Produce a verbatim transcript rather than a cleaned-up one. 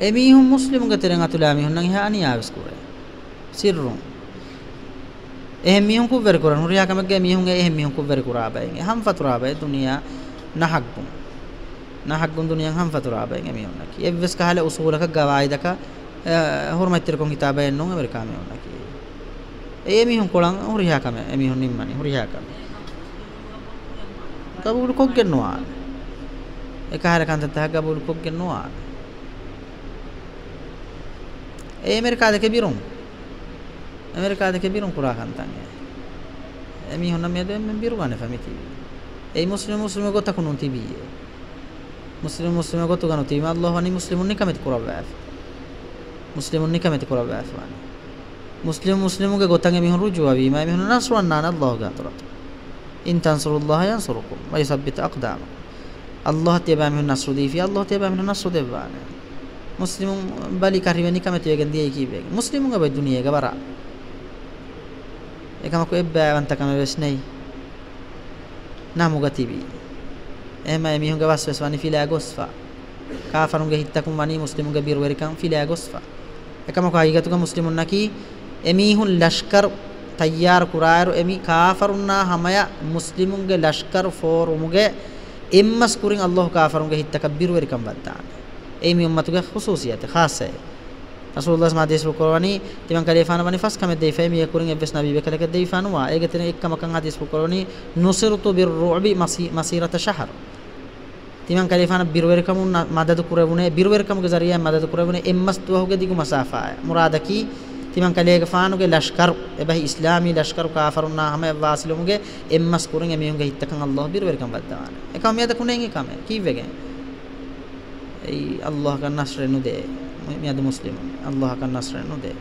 އެމީހުން މުސްލިމުންގެ ތެރެއިން އަތުލާ މީހުންނަށް އެހާ އަނިޔާވެސް ކުރޭ. ސިއްރުން. އެހެން މީހުން ކުށްވެރި ކުރަން ހުރިހާ ކަމެއްގައި މީހުން އެ އެހެން މީހުން ކުށްވެރި ކުރާ ބައެއް، އެ ހަމަ ފަތުރާ ބައެއް ދުނިޔެއަށް ނަހައްގުން. ނަހައްގުން ދުނިޔެއަށް ހަމަ ފަތުރާ ބައެއް އެމީހުންނަކީ. އެއްވެސް ކަހަލަ އުސޫލަކަށް ގަވާއިދަކަށް، އެ، ހުރުމަތްތެރިކޮށް ހިތާ ބައެއް ނޫން އެމެރިކާ މީހުންނަކީ. އެ އެމީހުން ކޮޅަށް ހުރިހާ ކަމެއް، އެމީހުން ނިންމަނީ ހުރިހާ ކަމެއް. ގަބޫލު ކޮށްގެން ނުވާނެ. އެ ކަހަލަ ކަންތައްތަކަށް ގަބޫލު ކޮށްގެން ނުވާނެ. އެ އެމެރިކާ ދެކެ ބިރުން. އެމެރިކާ ދެކެ ބިރުން ކުރާ ކަންތައް އެ. އެމީހުންނަށް މިއަދު އެންމެން ބިރުގަނެފަ މިތިބީ. އެއީ މުސްލިމް މުސްލިމެއް ގޮތަކު ނޫން ތިބީ. މުސްލިމް މުސްލިމެއް ގޮތުގަ ނުތިބީމަ ﷲ ވަނީ މުސްލިމުން ނިކަމެތި ކުރައްވާފަ. މުސްލިމުން ނިކަމެތި ކުރައްވާފަ ވަނީ. މުސްލިމް މުސްލިމުގެ ގޮތަށް އެމީހުން ރުޖޫޢަވީމަ އެމީހުން ނަޞްރު އަންނާނެ ﷲގެ ހަޟްރަތު. إن تنصروا الله ينصركم ويثبت أقدامكم. ﷲ ތިޔަބައިމީހުން ނަޞްރު ދީފި، ﷲ ތިޔަބައިމީހުން ނަޞްރު ދެއްވާނެ. މުސްލިމުން ބަލި ކަށިވެ ނިކަމެތިވެގެން ދިޔައީ ކީއްވެގެން؟ މުސްލިމުންގެ އޮތް ދުނިޔޭގަ ވަރަށް. އެކަމަކު އެއްބައިވަންތަކަމެއް ވެސް ނެތް. ނަމުގަ ތިބީ. އެހެންމަ އެމީހުންގެ ވަސް ވެސް ވަނީ ފިލާ ގޮސްފަ. ކާފަރުންގެ ހިތްތަކުން ވަނީ މުސްލިމުންގެ ބިރުވެރިކަން ފިލާ ގޮސްފަ. އެކަމަކު ހަގީގަތުގަ މުސްލިމުންނަކީ އެމީހުން ލަޝްކަރު ތައްޔާރު ކުރާއިރު އެމީ ކާފަރުންނާ ހަމަޔަށް މުސްލިމުންގެ ލަޝްކަރު ފޯރުމުގެ އެއްމަސް ކުރިން ﷲ ކާފަރުންގެ ހިތްތަކަށް ބިރުވެރިކަން ވައްދާނެ. އެއީ މި އުއްމަތުގެ ޚުޞޫޞިއްޔަތެއް، ޚާއްޞައެއް. ރަސޫލުﷲ ޙަދީޘްފުޅު ކުރަވަނީ، ތިމަން ކަލޭފާނަށް ވަނީ ފަސް ކަމެއް ދެވިފައި، މީގެ ކުރިން އެއްވެސް ނަބީ ބޭކަލެކެއް ދެވިފާ ނުވާ. އޭގެ ތެރެއިން އެއްކަމަކަށް ޙަދީޘްފުޅު ކުރަވަނީ، نصرت بالرعب مسيرة شهر. ތިމަން ކަލޭފާނަށް ބިރުވެރިކަމުން ނަ-، މަދަދު ކުރެވުނޭ، ބިރުވެރިކަމުގެ ޒަރީޢާއިން މަދަދު ކުރެވުނޭ އެއްމަސް ދުވަހުގެ ދިގު މަސާފާއެއް. މުރާދަކީ، ތިމަން ކަލޭގެފާނުގެ ލަޝްކަރު، އެބަހީ އިސްލާމީ ލަޝްކަރު ކާފަރުންނާ ހަމަޔަށް ވާސިލުމުގެ އެއްމަސް ކުރިން އެމީހުންގެ ހިތްތަކަށް ﷲ ބިރުވެރިކަން ވައްދަވާނެ. އެކަމަކު މިއަދަކު ނެތް އެކަމެއް. ކީއްވެގެން؟ އެއީ ﷲ ކަން ނަޞްރެއް ނުދޭ. މިއަދު މުސްލިމުން ﷲ ކަން ނަޞްރެއް ނުދޭ.